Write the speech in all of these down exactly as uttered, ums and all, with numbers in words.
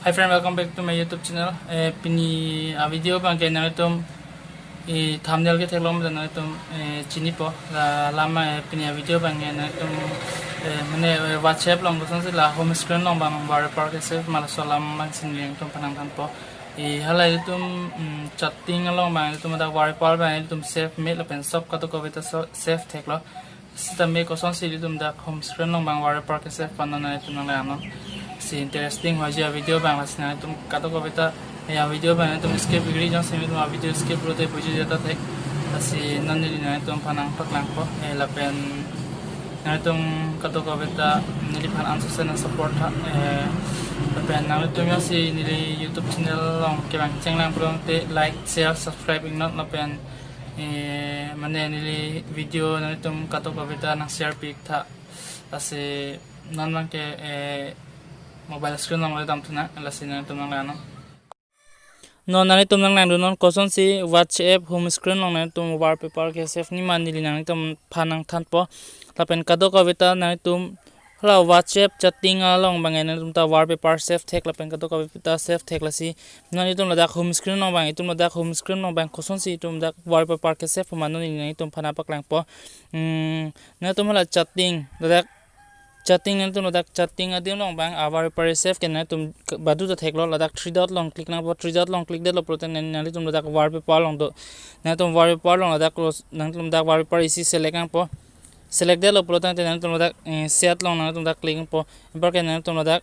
Hi friend, welcome back to my YouTube channel. Eh, pini a video abangke nangtum i thumbnail ketheklong dan nangtum, eh, chinipo. La lama, eh, pini a video abangke nangtum, eh, mane, eh, WhatsApp along kosonsi la home screen along abang wallpaper ke save ma laso alam abang si nangtum aphan nangthanpo. I hala itum, mm, chatting along abang itum dak wallpaper abang itum save me lapen sob kadokave ta so save theklo. Sitame kosonsi ilitum dak home screen along abang wallpaper ke save pon non nangtum nanglang non. Si interesting hoji a video abang, lasi nangtum kadokave ta, eh, a video abang nangtum skip igri jongsi nangtum a video skip lote buji jeta thek. Lasi non neli nangtum aphan nangpaklangpo, eh, lapen nangtum kadokave ta neliphan anso sen support tha, eh, lapen nangtum jongsi neli YouTube channel along kevang chenglang pulote like, share, subscribe iknon lapen eh, mane neli video nangtum kadokave ta nang share pik tha. Lasi non abangke, eh, mobile screen along le damthunang, lasi nangtum nanglang non. Non nangtum nanglangdun non kosonsi WhatsApp home screen along nangtum wallpaper ke save ni ma neli nangtum aphan nangthanpo. Lapen kadokave ta nangtum hala WhatsApp chatting along abang nangtum ta wallpaper save thek lapen kadokave ta save thek, lasi non itum ladak home screen along abang, itum ladak home screen along abang kosonsi itum dak wallpaper ke save ma non neli nangtum aphan nangpaklangpo. Hmm, nangtum hala chatting, ladak chatting nangtum ladak chatting adim along abang a wallpaper save ke nangtum ke badu ta theklo, ladak three dot along click nangpo, three dot along click detlo pulote nang, nangtum ladak wallpaper along do. Nangtum wallpaper along ladak close, nangtum ladak wallpaper isi select nangpo. Select detlo pulo tangte nangtum ladak, eh, set along nangtum dak click po. Anparke nangtum ladak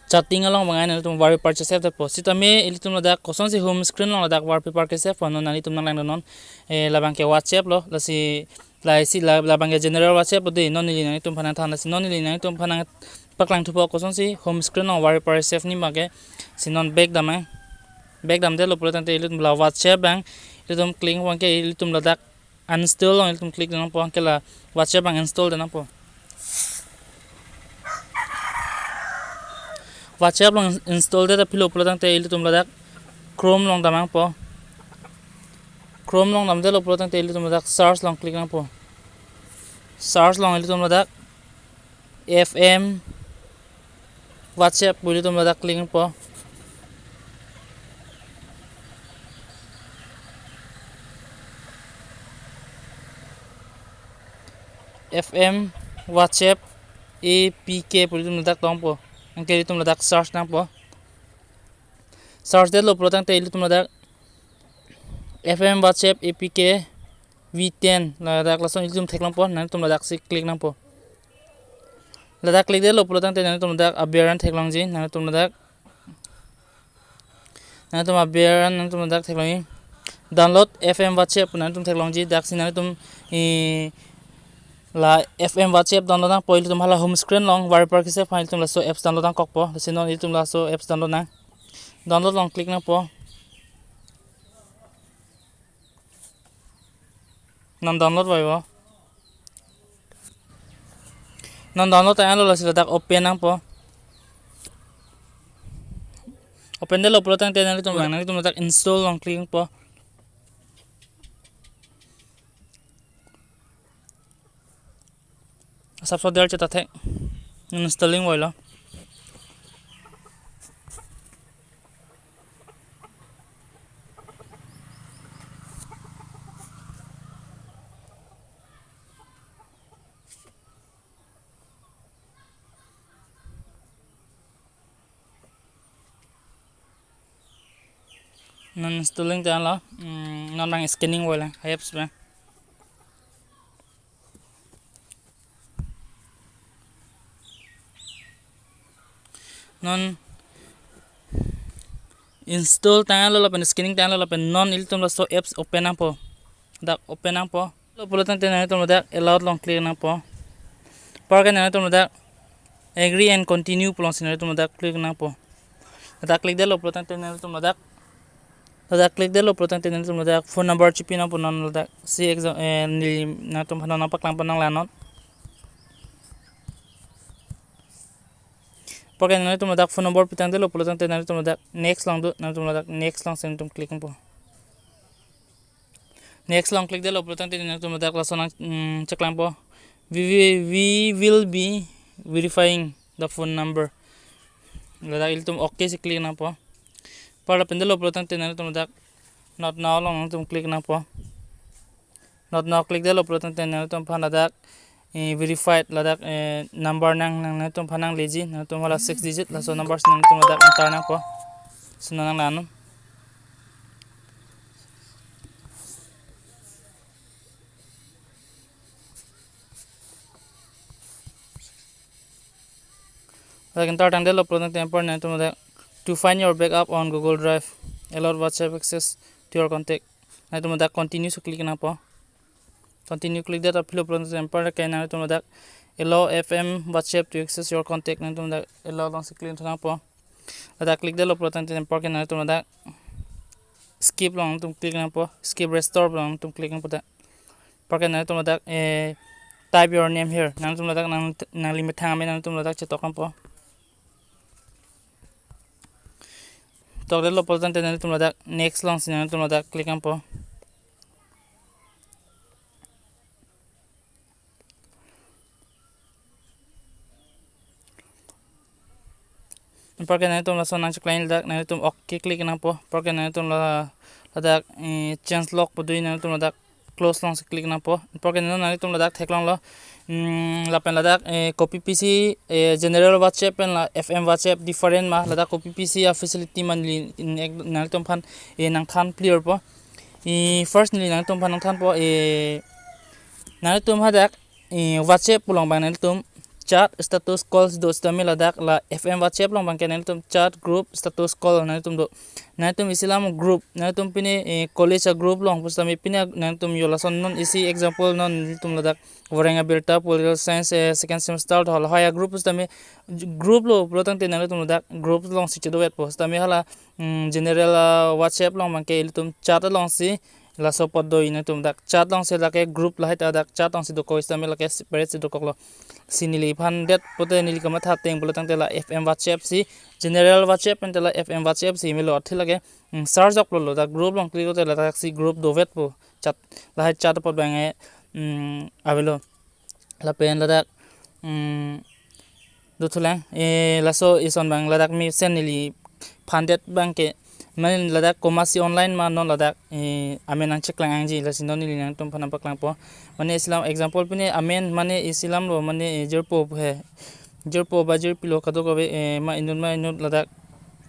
chatting along abang nangtum wallpaper ke save po. Sitame ilitum ladak kosonsi home screen along ladak wallpaper ke save po non nangtum nanglangdun non. Eh, labangke WhatsApp lo, lasi, lasi la, labangke general WhatsApp lo de, non neli nangtum aphan nangthan, lasi non neli nangtum aphan nangpaklangthupo kosonsi home screen along wallpaper save ni ma ke. Si non back damnang. Back damdetlo pulo tangte ilitum la WhatsApp abang ilitum click abangke ilitum ladak uninstall along ilitum click nangpo, anke la WhatsApp abang install nangpo. WhatsApp along install det aphi lo pulo tangte ilitum ladak Chrome along damnangpo. Chrome along damdetlo pulo tangte ilitum ladak search along click nangpo. Search along ilitum ladak F M WhatsApp pu ilitum ladak click po. F M WhatsApp A P K pu ilitum ladak tongpo. Anke ilitum ladak search nangpo. Search detlo pulo tangte ilitum ladak F M WhatsApp A P K V ten ladak lason ilitum theklongpo, nangtum ladak si click nangpo. Ladak click detlo pulo tangte nangtum ladak aber an theklongji, nangtum ladak, nangtum aber an nangtum ladak theklongji. Download F M WhatsApp nangtum theklongji, dak si nangtum, eh, la F M WhatsApp download nangpo, ilitum hala home screen along wallpaper ke save aphan ilitum laso apps download nangkokpo, lasi non ilitum laso apps download nang. Download along click nangpo. Non download vaivo. Non download tanglo, lasi ladak open nangpo. Open detlo pulo tangte nangtum vang, nangtum ladak install along click po. Asapso der cheta thek. Installing voilo. Non installing tanglo, mm, non abang scanning voilang, apps abang. Non install tanglo lapen scanning tanglo lapen non ilitum laso apps open nangpo. Dak open nangpo. Lo pulo tangte nangtum ladak allowed along click nangpo. Anparke nangtum ladak agree and continue pu along si nangtum ladak click nangpo. Ladak click detlo pulo tangte nangtum ladak, ladak click detlo pulo tangte nangtum ladak phone number chipi nangpo, non ladak si exam, eh, neli nangtum aphan nangpaklangpo, nanglang non. Anparke nangtum ladak phone number pitang detlo pulo tangte nangtum ladak next along do, nangtum ladak next along si nangtum click nangpo. Next along click detlo pulo tangte nangtum ladak lason nang, mm, cheklangpo. We, we, we will be verifying the phone number. Ladak ilitum okay si click nangpo. Anpar lapen detlo pulo tangte nangtum ladak not now along nangtum click nangpo. Not now click detlo pulo tangte nangtum aphan ladak, eh, verified ladak, eh, number nang, nang, nangtum aphan nangleji, nangtum hala six digit, laso number si nangtum ladak enter nangpo. Sino nang nanu. Ladak enter tangdetlo pulo tangte anpar nangtum ladak, "To find your backup on Google Drive, allow WhatsApp access to your contact." Nangtum ladak continue si click nangpo. Continue click det aphi lo pulo tangte anpar ke nangtum ladak, "Allow F M WhatsApp to access your contact." Nangtum ladak allow along si click nangpo. Ladak click detlo pulo tangte anpar ke nangtum ladak skip along nangtum click nangpo, skip restore along nangtum click nangpo ladak. Anpar ke nangtum ladak, eh, "Type your name here." Nangtum ladak nang, nangli methang amen nangtum ladak chetok nangpo. Tokdetlo pulo tangte nangtum ladak next along si nangtum ladak click nangpo. Anpar ke nangtum lason nangcheklang ladak nangtum okay click nangpo. Anpar ke nangtum la, ladak, eh, change lock pu do nangtum ladak close along si click nangpo. Anpar ke nangtum ladak theklonglo. Hmm, lapen ladak, eh, kopi pisi, eh, general WhatsApp pen la F M WhatsApp different ma, ladak kopi pisi a-facility ma neli, in, ek, nangtum aphan, eh, nangthan clear po. Eh, first neli nangtum aphan nangthanpo, eh, nangtum hadak, eh, WhatsApp along abang nangtum chat status call do sitame ladak la F M WhatsApp along abang ke nangtum chat group status call nangtum do. Nangtum isi alam group, nangtum pine, eh, college a-group along pusitame pine nangtum yo lason non isi example non nelitum ladak Vareng abirta political science, eh, second semester hol hoi a-group pusitame group lo pulo tangte nangtum ladak group along si chedovetpo sitame hala, mm, general, ah, WhatsApp along abang ke ilitum chat along si laso apot do nangtum ladak chat along si lake group lahai ta ladak chat along si dokok sitame lake separate si dokoklo. Si neliphan det pote neli kamatha ateng pulo tangte la F M WhatsApp si, general WhatsApp pen te la F M WhatsApp si melo athe lake, mm, search ok lo ladak group along click lote ladak si group dovetpo chat lahai chat apot abang, eh, mm, avelo. Lapen ladak, mm, dothulang, eh, laso ison abang ladak mesen neliphan det abang ke, mane ladak komatsi online ma non ladak, eh, amen nangcheklang nangji, lasi non neli nangtum aphan nangpaklangpo. Mane isi alam example pine amen mane isi alam lo mane, eh, jirpo he. Jirpo ba jirpi lo kadokave, eh, ma inut ma inut ladak.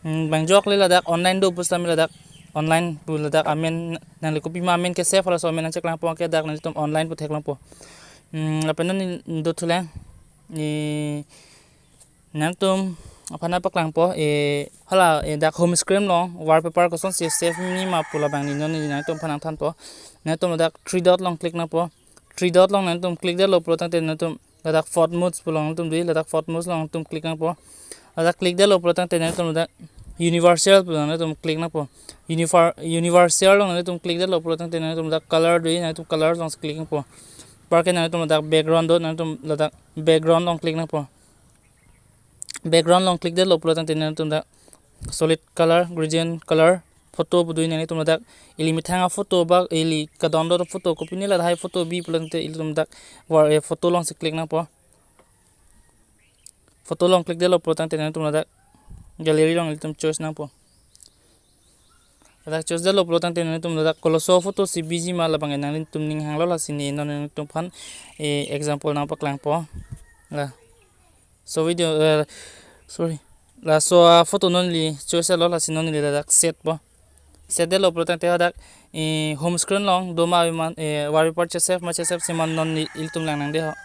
Hmm, bang jok le ladak online do pusitame ladak online pu ladak amen nangli kopima amen ke save halaso amen nangcheklangpo ke dak nangtum online pu theklongpo. Hmm, lapen non neli dothulang. Eh, nangtum aphan nangpaklangpo, eh, hala, eh, dak home screen along wallpaper kosonsi save ni ma pu labang neli non neli nangtum aphan nangthanpo. Nangtum ladak three dot along click nangpo. Three dot along nangtum click detlo pulo tangte nangtum ladak fourth mode pu along nangtum dui, ladak fourth mode along nangtum click nangpo. Ladak click detlo pulo tangte nangtum ladak universal pu along nangtum click nangpo. Univer-, universal along nangtum click detlo pulo tangte nangtum ladak color dui, nangtum color along click nangpo. Anpar ke nangtum ladak background do, nangtum ladak background along click nangpo. Background along click detlo pulo tangte nangtum dak solid color, gradient color, photo pu do nangtum ladak ili methang a-photo ba ili kadon do photo kopine lahai photo bi pulo tangte ilitum dak war, eh, photo along si click nangpo. Photo along click detlo pulo tangte nangtum ladak gallery along ilitum choice nangpo. Ladak choice detlo pulo tangte nangtum ladak koloso photo si biji ma labang nangtum ning hanglo, lasi neli non nangtum aphan, eh, example nangpaklangpo. La. So video, eh, sorry. Laso a-photo non neli choice lo, lasi non neli ladak set po. Set detlo pulo tangte hadak, eh, home screen along do ma man, eh, wallpaper che-save ma che-save si man non neli ilitum lang nangdeho.